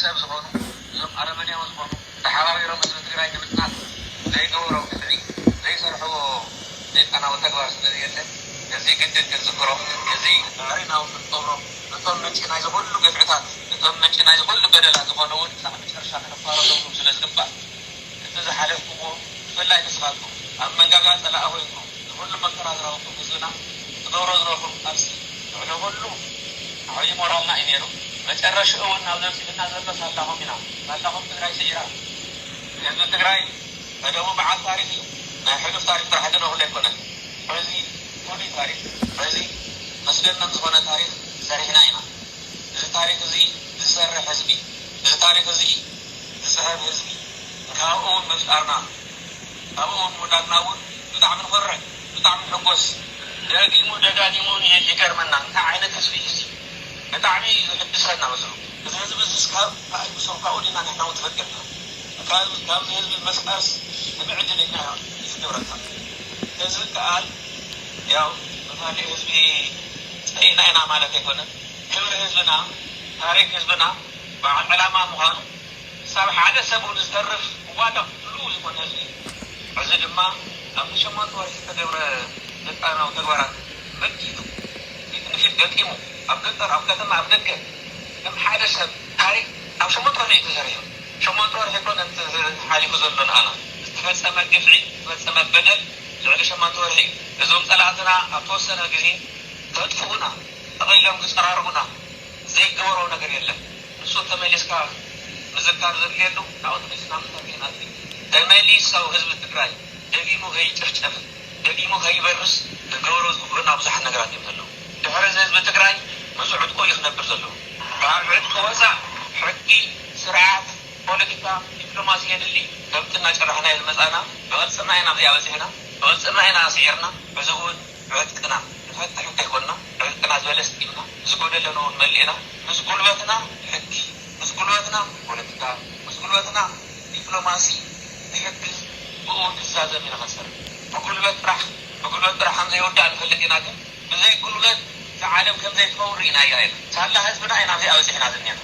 ሰብ ዝኾኑ፣ እዞም ኣረመኔያዊ ዝኾኑ፣ ተሓባቢሮም ህዝቢ ትግራይ ንምጽናት ዘይገበሮ ግፍዒ፣ ዘይሰርሕዎ ሰይጣናዊ ተግባር ስለ ዘየለ፣ እዚ ግድን ክንዝክሮ፣ እዚ ድሕሪና እውን ክንቀብሮ፣ ነቶም ምንጪ ናይዚ ኩሉ ግፍዕታት፣ ነቶም ምንጪ ናይዚ ኩሉ በደላት ዝኾኑ እውን ክሳዕ መጨረሻ ከነፋረዶም ስለ ዝግባእ፣ እቲ ዝሓለፍኩዎ፣ ብፍላይ ንስኻትኩም፣ ኣብ መንጋጋ ጸላኢ ኮይንኩም፣ ንኹሉ መከራ ዝረኸብኩም ህዝብና፣ ትገብሮ ዝነበርኩም ቃልሲ፣ ልዕሊ ኩሉ ዓብዪ ሞራልና እዩ ነይሩ። መጨረሽኡ እውን ናብ ዘብጽሕና ዘሎ ሳላኹም ኢና። ሳላኹም ትግራይ ስዒራ። ህዝቢ ትግራይ ቀደሙ በዓል ታሪኽ እዩ። ናይ ሕሉፍ ታሪኽ ጥራሕ ዝነኹሉ ኣይኮነን። ሕዚ ፍሉይ ታሪኽ፣ ሕዚ መስደመም ዝኾነ ታሪኽ ሰሪሕና ኢና። እዚ ታሪኽ እዚ ዝሰርሕ ህዝቢ፣ እዚ ታሪኽ እዚ ዝስሕብ ህዝቢ፣ ካብኡ እውን ምፍጣርና፣ ካብኡ እውን ምውላድና እውን ብጣዕሚ ንኾርዕ፣ ብጣዕሚ ንሕጎስ። ደጊሙ ደጋጊሙ ይ-፣ ይገርመና። እንታይ ዓይነት ህዝቢ እዩ እዚ? ብጣዕሚ እዩ ዝሕድሰና መስሉ። እዚ ህዝቢ እዚ እስካብ፣ ካብ፣ ካብኡ ዲና ንሕና እውን ተፈጢርና? ካብ፣ ካብዚ ህዝቢ ምፍጣርስ ንምዕድል ኢና እዩ ዝገብረካ። ተዝከኣል፣ ያው፣ ብኻሊእ ህዝቢ ጸሊእና ኢና ማለት ኣይኮነን። ክብሪ ህዝብና፣ ታሪክ ህዝብና፣ በዓል ዕላማ ምዃኑ፣ ክሳብ ሓደ ሰብ እውን ዝተርፍ ዋላ ክሉ ዝኾነ ህዝቢ እዩ። ሕዚ ድማ ኣብቲ ሸሞንተ ወርሒ ዝተገብረ ስልጣናዊ ተግባራት መኪቱ፣ ፊት ንፊት ገጢሙ፣ ኣብ ገጠር፣ ኣብ ከተማ፣ ኣብ ደገ፣ ከም ሓደ ሰብ ታሪክ ኣብ ሸሞንተ ወርሒ እዩ ተሰሪሑ። ሸሞንተ ወርሒ እኮ ነቲ ሓሊፉ ዘሎ ንኣና ዝተፈጸመ ግፍዒ፣ ዝተፈጸመ በደል ልዕሊ ሸሞንተ ወርሒ እዩ። እዞም ጸላእትና ኣብ ተወሰነ ግዜ ከጥፍኡና፣ ጠቕሊሎም ክጸራርጉና ዘይገበሮ ነገር የለን። ንሱ ተመሊስካ ምዝካር ዘድልየሉ፣ ካብኡ ተመሊስና ምዝካር ከይንኣቱ። ተመሊሱ ህዝቢ ትግራይ ደጊሙ ከይጭፍጨፍ፣ ደጊሙ ከይበርስ ክገብሮ ዝግብኡና ብዙሓት ነገራት እዮም ዘለዉ። ድሕሪ እዚ ህዝቢ ትግራይ ምስ ዕጥቁ እዩ ክነብር ዘለዎ። ካብ ዕጥቂ ወፃእ ሕጊ፣ ስርዓት፣ ፖለቲካ፣ ዲፕሎማሲ የድሊ። ከምቲ እናጨራሕናዮ ዝመፃና ብቕልፅምና ኢና ኣብዚኣ በፂሕና፣ ብቕልፅምና ኢና ስዒርና። ሕዚ እውን ዕጥቅና ንፈትሕ እንተይኮንና፣ ዕጥቅና ዝበለ ስጢምና፣ ዝጎደለና እውን መሊእና፣ ምስ ጉልበትና ሕጊ፣ ምስ ጉልበትና ፖለቲካ፣ ምስ ጉልበትና ዲፕሎማሲ ንሕግዝ፣ ብኡ ንዛዘም ኢና ክንሰርሕ። ብጉልበት ጥራሕ፣ ብጉልበት ጥራሕ ከም ዘይወዳእ ንፈልጥ ኢና፣ ግን ብዘይ ጉልበት እዛ ዓለም ከም ዘይትኸውን ርኢናያ ኢና። ሳላ ህዝብና ኢና ኣብዚኣ በፂሕና ዘለና።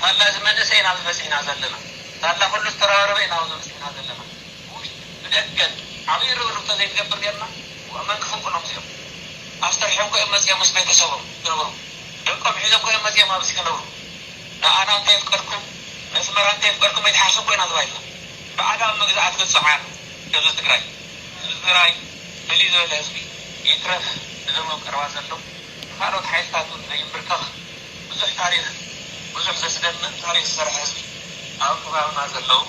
ሳላ እዚ መንእሰይ ኢና ኣብዚ በፂሕና ዘለና። ሳላ ኩሉ ዝተረባረበ ኢና ኣብዚ በፂሕና ዘለና። ብውሽጢ ብደገን ዓብዪ ርብርብ ተዘይትገብር ጌርና፣ መን ክፍንቅሎም እዚኦም? ኣስተርሒቦም እኮ እዮም መፂኦም ምስ ቤተሰቦም ክነብሩ። ደቆም ሒዞም እኮ እዮም መፂኦም ኣብዚ ክነብሩ። ንኣና እንተየፍቀድኩም፣ ነስመራ እንተየፍቀድኩም ኣይትሓስቡ እኮ ኢና ተባሂልና። ብኣጋም መግዛእቲ ክትፅዓር ህዝቢ ትግራይ። ህዝቢ ትግራይ ፍልይ ዝበለ ህዝቢ ይትረፍ፣ እዞም ኣብ ቀረባ ዘለዉ ካልኦት ሓይልታት እውን ዘይምብርከኽ ብዙሕ ታሪኽ፣ ብዙሕ ዘስደምም ታሪኽ ዝሰርሐ ህዝቢ ኣብ ከባብና ዘለዉ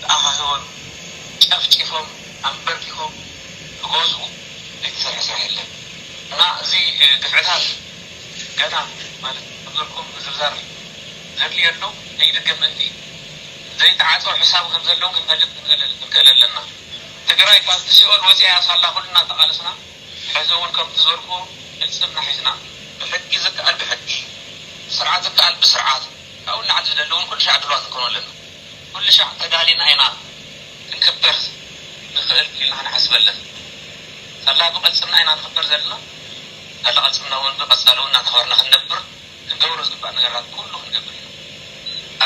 ተኣኻኺቦም፣ ጨፍጪፎም፣ ኣንበርኪኾም ክገዝኡ ዘይተሰርሐ ስራሕ የለን። እና እዚ ግፍዕታት ገና ማለት ከም ዘልኩም ምዝርዛር ዘድልየሉ ዘይድገም ምእንቲ ዘይተዓፀወ ሕሳብ ከም ዘለዉ ክንፈልጥ ክንክእል፣ ክንክእል ኣለና። ትግራይ ካብቲ ሲኦል ወፂኣ እያ ሳላ ኩልና ተቓለስና። ሕዚ እውን ከምቲ ዝበልኩ ቅልፅምና ሒዝና ብሕጊ ዝከኣል ብሕጊ፣ ብስርዓት ዝከኣል ብስርዓት፣ ካብኡ ንላዕሊ ዝደሊ እውን ኩሉ ሻዕ ድልዋት ንኮኑ ኣለና። ኩሉ ሻዕ ተዳሊና ኢና ክንክበር ንኽእል ኢልና ክንሓስብ ኣለና። ሳላ ብቐልፅምና ኢና ንኽበር ዘለና። ሳላ ቀልፅምና እውን ብቐፃሊ እውን እናተኸበርና ክንነብር ክንገብሮ ዝግባእ ነገራት ኩሉ ክንገብር ኢና።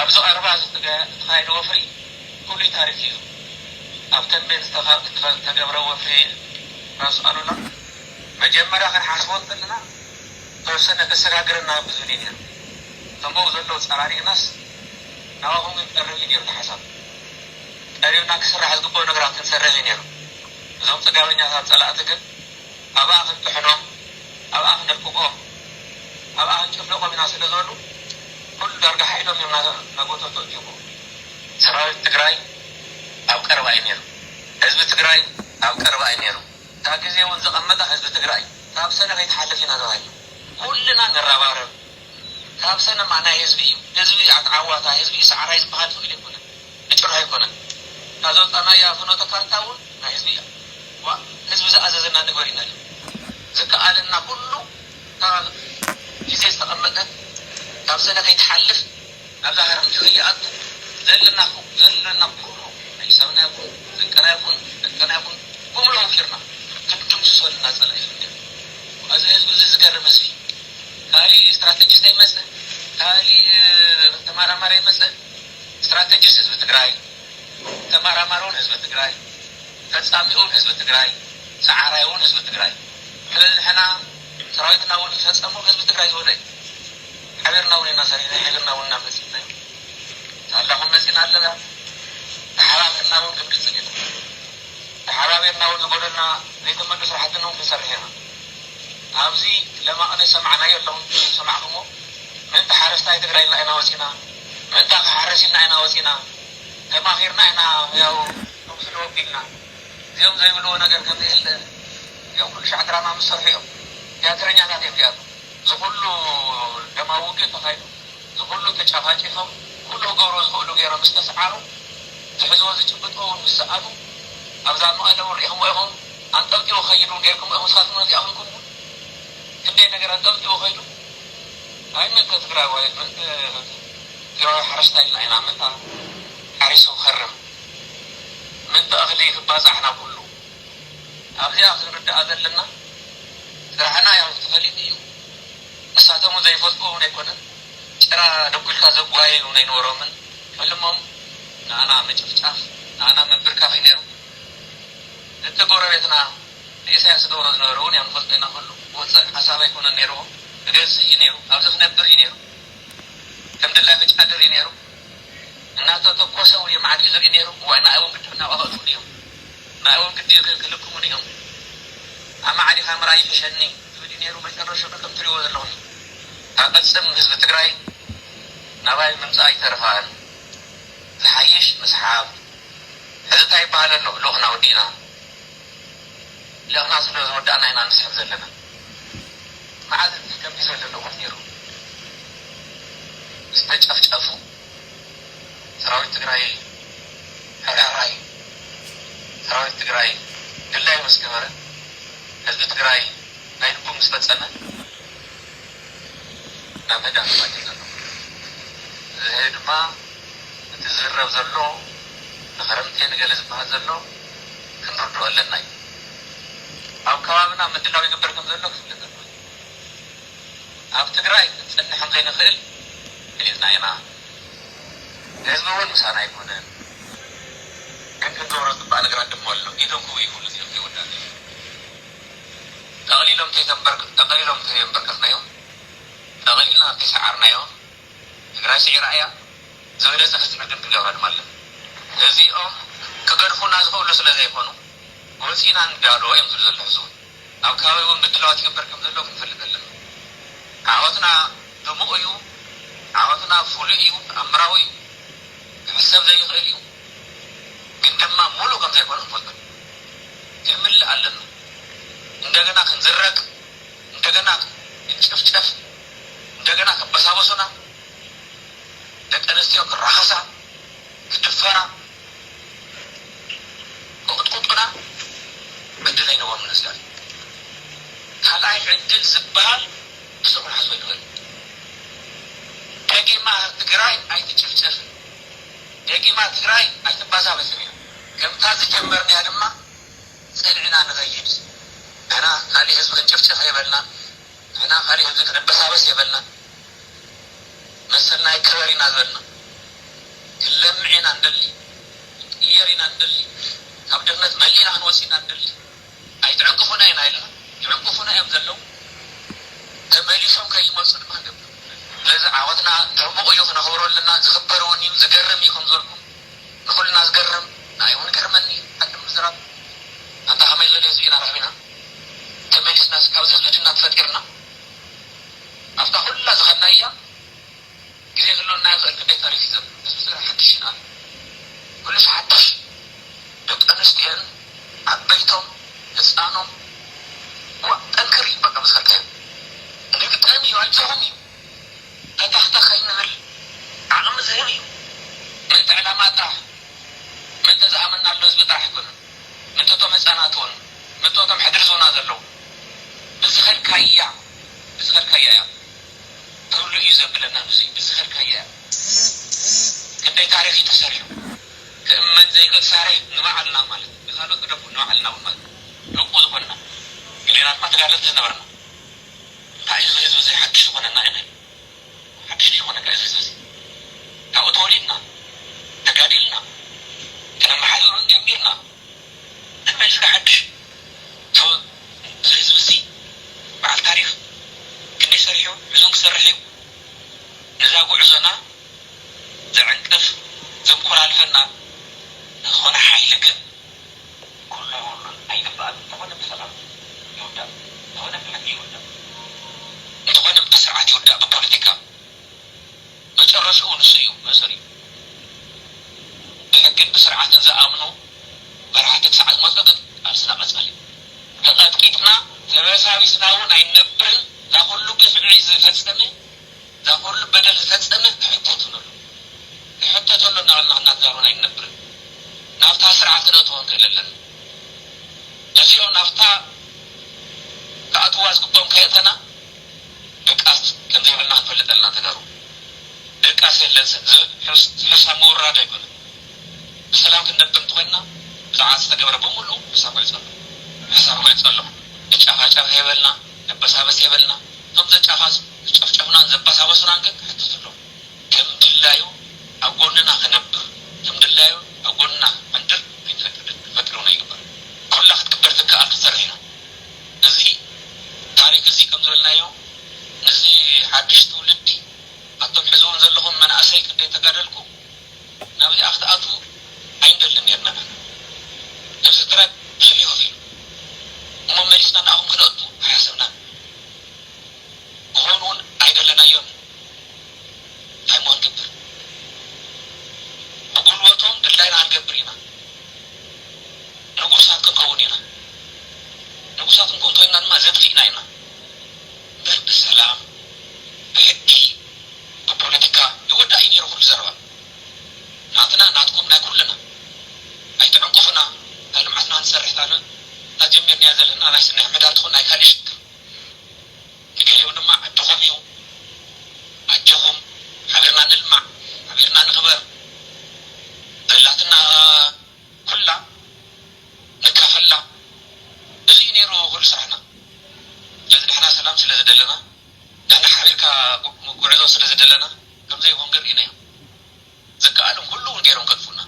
ኣብዚ ቀረባ ዝተገ-፣ ዝተኻየደ ወፍሪ ፍሉይ ታሪኽ እዩ። ኣብ ተንቤን ዝተኻ-፣ ዝተገብረ ወፍሪ ራስ ኣሉላ መጀመርያ ክንሓስቦ እንከለና ዝተወሰነ ከሰጋግረና ብዙ እዩ ነይሩ። እቶም ኣብኡ ዘለዉ ጸራሪግናስ ናባኹም ክንቀርብ እዩ ነይሩ እቲ ሓሳብ። ቀሪብና ክስራሕ ዝግብኦ ነገራት ክንሰርሕ እዩ ነይሩ። እዞም ጽጋበኛታት ጸላእቲ ግን ኣብኣ ክንጥሕኖም፣ ኣብኣ ክነልቅቖም፣ ኣብኣ ክንጭፍልቖም ኢና ስለ ዝበሉ፣ ኩሉ ዳርጋ ሓይሎም እዮም ና-፣ ናጎተቱ ኣእትይዎ። ሰራዊት ትግራይ ኣብ ቀረባ እዩ ነይሩ። ህዝቢ ትግራይ ኣብ ቀረባ እዩ ነይሩ። እታ ግዜ እውን ዝቐመጠ ህዝቢ ትግራይ ካብ ሰነ ከይትሓልፍ ኢና ተባሂሉ። ኩልና ንረባረብ። ካብ ሰነማ ናይ ህዝቢ እዩ። ህዝቢ ኣትዓዋታ፣ ህዝቢ እዩ ሰዓራይ ዝበሃል ሰው ኢለ ኣይኮነን። ብጭራሽ ኣይኮነን። እታ ዘውፃእናያ ፍኖተ ካርታ እውን ናይ ህዝቢ እያ። ዋ፣ ህዝቢ ዝኣዘዘና ንግበር ኢና ኢልና። ዝከኣለና ኩሉ እታ ግዜ ዝተቐመጠት ካብ ሰነ ከይትሓልፍ ናብዛ ሃረምቲ ከይኣቱ ዘለና፣ ዘለና ኩሉ ናይ ሰብና ይኹን፣ ስንቅና ይኹን፣ ዕጥቅና ይኹን፣ ብምሉኡ ወፊርና ክንድምስሶ ዘለና ፀላኢ ህዝቢ ነይሩ። እዚ ህዝቢ እዚ ዝገርም ህዝቢ። ካሊእ ስትራቴጂስት ኣይመፀ፣ ካሊእ ተመራማሪ ኣይመፀ፣ ስትራተጂስት ህዝቢ ትግራይ፣ ተመራማሪ እውን ህዝቢ ትግራይ፣ ፈጻሚ እውን ህዝቢ ትግራይ፣ ሰዓራይ እውን ህዝቢ ትግራይ። ስለዚ ንሕና ሰራዊትና እውን ዝፈጸሙ ህዝቢ ትግራይ ዝበሎ እዩ። ሓቢርና እውን ኢና ሰሪሕና፣ ሓቢርና እውን ኢና ፈጺምና። ሳላኹም መጺና ኣለና። ተሓባቢርና እውን ክንግጽም ኢና። ተሓባቢርና እውን ዝጎደልና ዘይተመልኡ ስራሕትና እውን ክንሰርሕ ኢና። ኣብዚ ለማቕነ ሰማዕናዮ ኣለኹም ሰማዕኩሞ። ምእንቲ ሓረስታይ ትግራይ ኢልና ኢና ወፂና፣ ምእንቲ ክሓርስ ኢልና ኢና ወፂና። ተማኺርና ኢና ያው ተምስሎ ወቢልና። እዚኦም ዘይብልዎ ነገር ከም ዘይህለ እዮም ኩሉ ሻዕ ድራማ ምስ ሰርሑ እዮም። ቲያትረኛታት እዮም እዚኣቶም። ዝኹሉ ደማዊ ውግእ ተኻይዱ፣ ዝኹሉ ተጨፋጭፎም፣ ኩሉ ክገብሮ ዝኽእሉ ገይሮም ምስ ተስዓሩ፣ ዝሕዝዎ ዝጭብጥዎ እውን ምስ ሰኣኑ፣ ኣብዛ መቐለ እውን ሪኢኹምዎ ኢኹም። ኣንጠልጢሉ ክኸይድ እውን ገይርኩምዎ ኢኹም። ንስኻትኩም ነዚኣ ኮንኩም እውን ክንደይ ነገር ኣንጠልጢሉ ከይዱ። ኣይ ምእንቲ ትግራዋይ፣ ምእንቲ ትግራዋይ ሓረስታይ ኢልና ኢና፣ ምእንታ ሓሪሱ ክኸርም፣ ምእንቲ እኽሊ ክባዛሕ ናብ ኩሉ። ኣብዚኣ ክንርዳኣ ዘለና፣ ስራሕና ያው ተፈሊጡ እዩ። ንሳቶም እውን ዘይፈልጥዎ እውን ኣይኮነን። ጭራ ደኩልካ ዘጓየዩ እውን ኣይነበሮምን። ሕልሞም ንኣና ምጭፍጫፍ፣ ንኣና ምብርካኽ እዩ ነይሩ። እቲ ጎረቤትና ንኢሳያስ ዝገብሮ ዝነበረ እውን ያው ንፈልጦ ኢና። ኩሉ ክወፅእ ሓሳብ ኣይኮነን ነይርዎ። ክገዝእ እዩ ነይሩ። ኣብዚ ክነብር እዩ ነይሩ። ከም ድላይ ክጫድር እዩ ነይሩ። እናተተኮሰ እውን የማዕድ እዩ ዝርኢ ነይሩ። እዋይ፣ ንኣይ እውን ግዲ ክናዋቐቱ ድዮም? ንኣይ እውን ግዲ ክልክሙ ድዮም? ኣማዕዲኻ ምርኣይ ይሕሸኒ ዝብል እዩ ነይሩ። መጨረሻ ከም ትሪእዎ ዘለኹም፣ ካብ ቅልጽም ህዝቢ ትግራይ ናባይ ምምጻእ ኣይተረፈኣን። ዝሓይሽ ምስሓብ። ሕዚ እንታይ ይበሃል ኣሎ? ልኡኽና ወዲእና። ልእኽና ስለ ዝወዳእና ኢና ንስሕብ ዘለና። መዓዝ ከምዚ ዘሎ ልኡኽ ነይሩ? ዝተጨፍጨፉ ሰራዊት ትግራይ ሕርሕራይ፣ ሰራዊት ትግራይ ድላዩ ምስ ገበረ፣ ህዝቢ ትግራይ ናይ ልቡ ምስ ፈጸመ፣ ናብ ምህዳን ተባጊሩ ዘሎ። እዚ ድማ እቲ ዝዝረብ ዘሎ ንኸረምቴ ንገለ ዝበሃል ዘሎ ክንርድኦ ኣለና እዩ። ኣብ ከባብና ምድላው ይግበር ከም ዘሎ ክፍለጥ ኣለዎ። ኣብ ትግራይ ክንጸንሕ ከም ዘይንኽእል ፈሊጥና ኢና። ህዝቢ እውን ምሳና ኣይኮነን። ግን ክንገብሮ ዝግባእ ነገራት ድማ ኣሎ። ኢዶም ክቡ ይኽእሉ እዮም፣ ይወዳሉ። ጠቕሊሎም ተይተንበርክ-፣ ጠቕሊሎም ተየንበርከኽናዮም፣ ጠቕሊልና ተይሰዓርናዮም፣ ትግራይ ስዒራ እያ። ዝበለጸ ክትምርግን ክገብራ ድማ ኣለና። እዚኦም ክገድፉና ዝኽእሉ ስለ ዘይኮኑ፣ ወፂና ንዳሎ እዮም ዝብሉ ዘለዉ። ሕዚ እውን ኣብ ከባቢ እውን ምድላዋት ይግበር ከም ዘሎ ክንፈልጥ ኣለና። ዓወትና ድሙቕ እዩ። ዓወትና ፍሉይ እዩ፣ ተኣምራዊ እዩ። ክሕሰብ ዘይኽእል እዩ። ግን ድማ ሙሉእ ከም ዘይኮነ ክንፈልጦ ክንምልእ ኣለና። እንደገና ክንዝረግ፣ እንደገና ክንጭፍጨፍ፣ እንደገና ከበሳበሱና፣ ደቂ ኣንስትዮ ክራኸሳ፣ ክድፈራ፣ ክቕጥቁጡና ዕድል ኣይነበሮምን። እዚኣ ካልኣይ ዕድል ዝበሃል ንሱ ክንሓስቦ ይኽእል። ደጊማ ትግራይ ኣይትጭፍጨፍን፣ ደጊማ ትግራይ ኣይትባሳበስን እያ። ከምታ ዝጀመርናያ ድማ ጸኒዕና ንኸይድ። ንሕና ካሊእ ህዝቢ ክንጭፍጨፍ የበልና፣ ንሕና ካሊእ ህዝቢ ክንበሳበስ የበልና። መሰልና ይከበር ኢና ዝበልና። ክንለምዕ ኢና ንደሊ፣ ክንቅየር ኢና ንደሊ። ካብ ድኽነት መሊእና ክንወጽእ ኢና ንደሊ። ኣይትዕንቅፉና ኢና ኢልና፣ ይዕንቅፉና እዮም ዘለዉ። ተመሊሶም ከይመጹ ድማ ንገብር። ስለዚ ዓወትና ድሙቕ እዩ፣ ክነኽብሮ ኣለና። ዝኽበር እውን እዩ፣ ዝገርም እዩ ከም ዝበልኩም። ንኹልና ዝገርም፣ ንኣይ እውን ይገርመኒ፣ ሓቂ ንምዝራብ። ኣንታ ከመይ ዝበለ ህዝቢ ኢና ረኺብና? ተመሊስናስ ካብዚ ህዝቢ ድና ተፈጢርና? ኣብታ ኩላ ዝኸድናያ ግዜ ክህልወና ይኽእል፣ ክንደይ ታሪኽ እዩ ዘሎ። ህዝቢ ትግራይ ሓድሽ ኢና። ኩሉ ሰብ ሓድሽ። ደቂ ኣንስትዮን ዓበይቶም ህፃኖም፣ ዋ፣ ጠንክር እዩ በቃ፣ ምስ ከድካዮ። ንግጠም እዩ፣ ኣጆኹም እዩ። ተተኽተኽ ከይንብል ዓቕሚ ዝህብ እዩ። ምእንቲ ዕላማ ጥራሕ፣ ምእንቲ ዝኣመናሉ ህዝቢ ጥራሕ ኣይኮነን። ምእንቲ እቶም ህፃናት እውን፣ ምእንቲ እቶም ሕድሪ ዝህቡና ዘለዉ። ብዝኸድካያ፣ ብዝኸድካያ እያ። ተብሉ እዩ ዘብለና። ብዙይ ብዝኸድካያ እያ። ክንደይ ታሪኽ እዩ ተሰሪሑ። ክእመን ዘይክእል ታሪኽ ንባዕልና ማለት እዩ። ንኻልኦት ግደፉ፣ ንባዕልና እውን ማለት እዩ። ዕንቁ ዝኾንና። ሚልዮናት እኳ ተጋደልቲ ዝነበርና። እንታይ እዩ እዚ ህዝቢ እዚ ሓድሽ ዝኾነና ኢና? ሓድሽ ዝኾነካ እዚ ህዝቢ እዚ። ካብኡ ተወሊድና። ነዛ ጉዕዞና ዘዕንቅፍ ዘንኮላልፈና ዝኾነ ሓይሊ ግን ኩሉ የብሉን፣ ኣይግባእን። እንተኾነ ብሰላም ይውዳእ፣ እንተኾነ ብሕጊ ይውዳእ፣ እንተኾነ ብስርዓት ይውዳእ፣ ብፖለቲካ። መጨረሽኡ ንሱ እዩ፣ መእሰሪኡ። ብሕግን ብስርዓትን ዝኣምኑ መራሕቲ ክሳዕ ዝመፁ ግን ቃልስና ቀፃሊ እዩ። ተቐጥቂጥና ተበሳቢስና እውን ኣይንነብርን። እዛ ኩሉ ግፍዒ ዝፈፀመ፣ እዛ ኩሉ በደል ዝፈፀመ ክሕተት ኣሎ። ክሕተት ኣሎ እናበልና እናተዛረብና ኣይንነብርን። ናብታ ስርዓት ክነእትዎ ንኽእል ኣለና። ነዚኦም ናብታ ክኣትዋ ዝግብኦም ከየእተና ድቃስ ከም ዘይብልና ክንፈልጥ ኣለና ተጋሩ። ድቃስ የለን፣ ስ-፣ ዝ-፣ ሕስ-፣ ሕሳብ ምውራድ ኣይኮነን። ብሰላም ክንነብር እንተኾይንና ብዛዕባ ዝተገብረ ብምሉኡ ሕሳብ ክዕፀ ኣሎ። ሕሳብ ክዕፀ ኣሎ። ንጫፋጫፍ የበልና፣ ንበሳበስ የበልና። እቶም ዘጫፋስ-፣ ዝጨፍጨፉናን ዘበሳበሱናን ግን ክሕተቱ ኣለዎም። ከም ድላዩ ኣብ ጎንና ክነብር፣ ከም ድላዩ ኣብ ጎንና ክሕንድር ኣይንፈቅድን፣ ክንፈቅድ እውን ኣይግባእን። ኩላ ክትግበር ትከኣል ክትሰርሕ ኢና። እዚ ታሪክ እዚ ከም ዝበልናዮ፣ እዚ ሓድሽ ትውልዲ፣ ኣቶም ሕዚ እውን ዘለኹም መናእሰይ ክንደይ ተጋደልኩም፣ ናብዚኣ ክትኣትዉ ኣይንደልን ኔርና። ህዝቢ ትግራይ ብዙሕ እዩ ከፊሉ። እሞ መሊስና ንኣኹም ክነእቱ ኣይሓሰብናን። ክኾኑ እውን ኣይደለናዮን። እንታይ እሞ ክንገብር? ብጉልበቶም ድላይና ክንገብር ኢና። ንጉሳት ክንከውን ኢና። ንጉሳት ክንከውን ተኮይንና ድማ ዘጥፊእና ኢና። እምበር ብሰላም፣ ብሕጊ፣ ብፖለቲካ ይወዳእ እዩ ነይሩ ኩሉ ዘረባ። ናትና፣ ናትኩም፣ ናይ ኩልና። ኣይትዕንቅፉና። እታ ልምዓትና ክንሰርሕ፣ እታ ን-፣ እታ ጀሚርናያ ዘለና ናይ ስነ ምህዳር ትኹን ናይ ካልእ ሽግር። ንገሊኦም ድማ ዓድኹም እዩ። ኣጆኹም፣ ሓቢርና ንልማዕ፣ ሓቢርና ንኽበር። ዘላትና ኩላ ንካፈላ። እዚ እዩ ነይሩ ኩሉ ስራሕና። ስለዚ ንሕና ሰላም ስለ ዝደለና፣ ንሕና ሓቢርካ ጉ-፣ ጉዕዞ ስለ ዝደለና፣ ከም ዘይኮን ግን ርኢናዮ። ዝከኣሎም ኩሉ እውን ገይሮም ከጥፉና።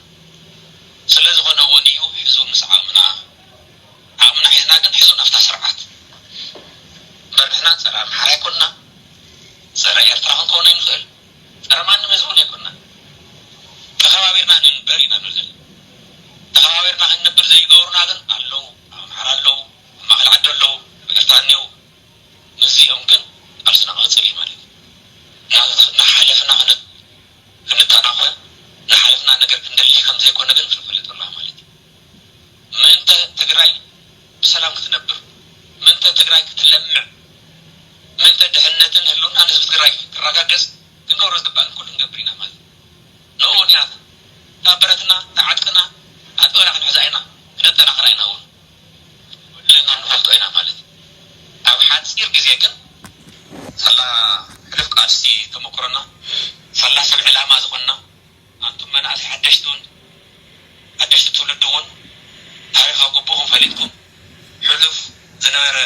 ስለ ዝኾነ እውን እዩ ሕዙ ምስ ዓቕምና፣ ዓቕምና ሒዝና ግን ሕዙ ናብታ ስርዓት። እምበር ንሕና ጸረ ኣምሓራ ኣይኮንና፣ ጸረ ኤርትራ ክንከውን ኣይንኽእል፣ ጸረ ማንም ህዝቢ እውን ኣይኮንና። ተኸባቢርና ንንበር ኢና ንብል ዘለና። ተኸባቢርና ክንነብር ዘይገብሩና ግን ኣለዉ። ኣብ ኣምሓራ ኣለዉ፣ ኣብ ማእከል ዓዲ ኣለዉ፣ ኣብ ኤርትራ እኒአዉ። ምስዚኦም ግን ቃልስና ክቕጽል እዩ ማለት እዩ። ና-፣ ናሓለፍና ክን-፣ ክንተናኾ፣ ናሓለፍና ነገር ክንደሊ ከም ዘይኮነ ግን ክንፈልጥ ኣለና ማለት እዩ። ምእንተ ትግራይ ብሰላም ክትነብር፣ ምእንተ ትግራይ ክትለምዕ፣ ምእንተ ድሕነትን ህልውናን ህዝቢ ትግራይ ክረጋገጽ ክንገብሮ ዝግባእ ኩሉ ክንገብር ኢና ማለት እዩ። ንኡ እውን ኢና እታ ብረትና፣ እታ ዓጥቅና ኣጥበራ ክንሕዛ ኢና፣ ክነጠናኽራ ኢና እውን። ኩልና ንፈልጦ ኢና ማለት እዩ። ኣብ ሓፂር ግዜ ግን ሳላ ሕሉፍ ቃልሲ ተመክሮና፣ ሳላ ሰብ ዕላማ ዝኾንና፣ ኣንቱም መናእሰይ ሓደሽቲ እውን፣ ሓደሽቲ ትውልዲ እውን ታሪኻዊ ግቡእኹም ፈሊጥኩም፣ ሕሉፍ ዝነበረ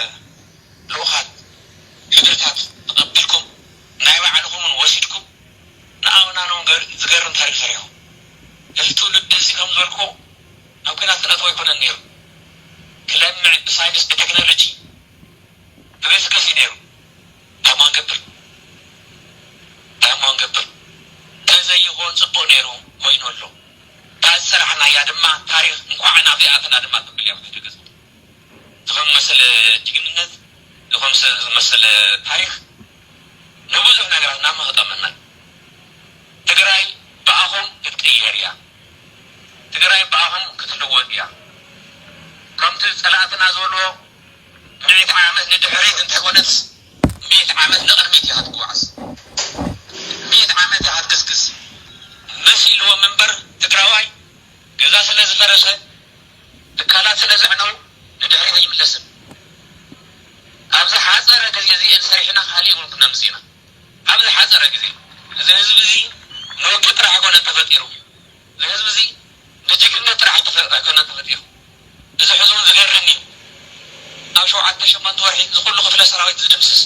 ልኡኻት ሕድርታት ተቐቢልኩም፣ ናይ ባዕልኹም እውን ወሲድኩም፣ ንኣበናን እውን ገር-፣ ዝገርም ታሪኽ ሰሪሕኩም። እዚ ትውልዲ እዚ ከም ዝበልኩ ናብ ኲናት ክነእትዎ ኣይኮነን ነይሩ። ክለምዕ ብሳይንስ ብቴክኖሎጂ ብገስገስ እዩ ነይሩ። እንታይ እሞ ክንገብር? እንታይ እሞ ክንገብር? ተዘይኾን ጽቡቕ ነይሩ ኮይኑ ኣሎ። እታ ዝሰራሕናያ ድማ ታሪኽ እንኳዕ ናብዚኣ ኣተና ድማ ትብል እያ ብትሕቲ ገጽ። ዝኾን መሰለ ጅግንነት፣ ዝኾን ሰ-፣ መሰለ ታሪኽ ንብዙሕ ነገራት ናብ መኸጠመና። ትግራይ ብኣኹም ክትቅየር እያ። ትግራይ ብኣኹም ክትልወጥ እያ። ከምቲ ጸላእትና ዝበልዎ ሚእቲ ዓመት ንድሕሪት እንተይኮነስ ሚእቲ ዓመት ንቕድሚት እያ ክትጓዓዝ። ሚእቲ ዓመት እያ ክትግስግስ። መሲልዎም እምበር ትግራዋይ ገዛ ስለ ዝፈረሰ፣ ትካላት ስለ ዘዕነው ንድሕሪት ኣይምለስን። ኣብ ዝሓፀረ ግዜ እዚአን ሰሪሕና ካሊእ እውን ክነምፅእ ኢና። ኣብ ዝሓፀረ ግዜ እዚ ህዝቢ እዚ ንውግእ ጥራሕ ኣይኮነን ተፈጢሩ። እዚ ህዝቢ እዚ ንጅግንነት ጥራሕ ኣይተፈ-፣ ኣይኮነን ተፈጢሩ። እዚ ሕዚ እውን ዝገርም እዩ። ኣብ ሸውዓተ ሸሞንተ ወርሒ እዚ ኩሉ ክፍለ ሰራዊት ዝድምስስ፣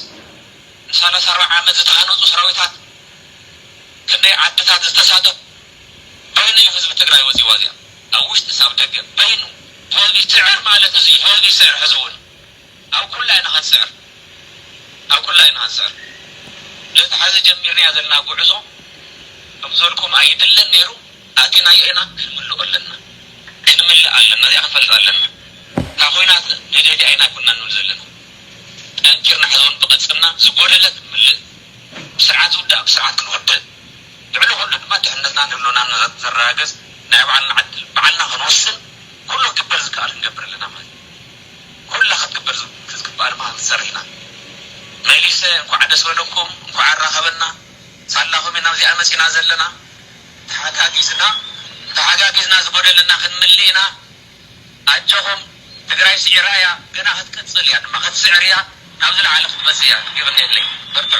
ንሰላሳ ኣርባዓ ዓመት ዝተሃነፁ ሰራዊታት፣ ክንደይ ዓድታት ዝተሳተፍ፣ በይኑ እዩ ህዝቢ ትግራይ ወፂዋ እዚኣ። ኣብ ውሽጢ ሳብ ደገ በይኑ ህዝቢ ይስዕር ማለት እዚ ህዝቢ ይስዕር ሕዚ እውን። ኣብ ኩላ ኢና ክንስዕር። ኣብ ኩላ ኢና ክንስዕር። እዚ እቲ ሐዚ ጀሚርናዮ ዘለና ጉዕዞ ከም ዝበልኩም ኣይድለን ነይሩ። ኣቲናዮ ኢና፣ ክንምልኦ ኣለና። ክንምልእ ኣለና። እዚኣ ክንፈልጥ ኣለና። እታ ኹናት ንደልያ ኢና ኣይኮንና ንብል ዘለና። ጠንኪርና ሕዚ እውን ብቐጽልና ዝጎደለ ክንምልእ፣ ብስርዓት ዝውዳእ ብስርዓት ክንውድእ፣ ልዕሊ ኩሉ ድማ ድሕነትናን ህልውናን ዘረጋግጽ ናይ ባዕልና ዕድል ባዕልና ክንውስን ኩሉ ክግበር ዝከኣል ክንገብር ኣለና ማለት እዩ። ኩላ ክትግበር ዝግባእ ድማ ክንሰርሕ ኢና። መሊሰ እንኳዕ ደስ በለኩም፣ እንኳዕ ኣራኸበና። ሳላኹም ኢና ኣብዚኣ መፂና ዘለና። ተሓጋጊዝና ተሓጋጊዝና ዝጎደለና ክንምልእ ኢና። ኣጆኹም፣ ትግራይ ስዒራ እያ፣ ገና ክትቅፅል እያ ድማ ክትስዕር እያ፣ ናብ ዝለዓለ ክትመፅእ እያ። ይቕንየለይ፣ በርቱ።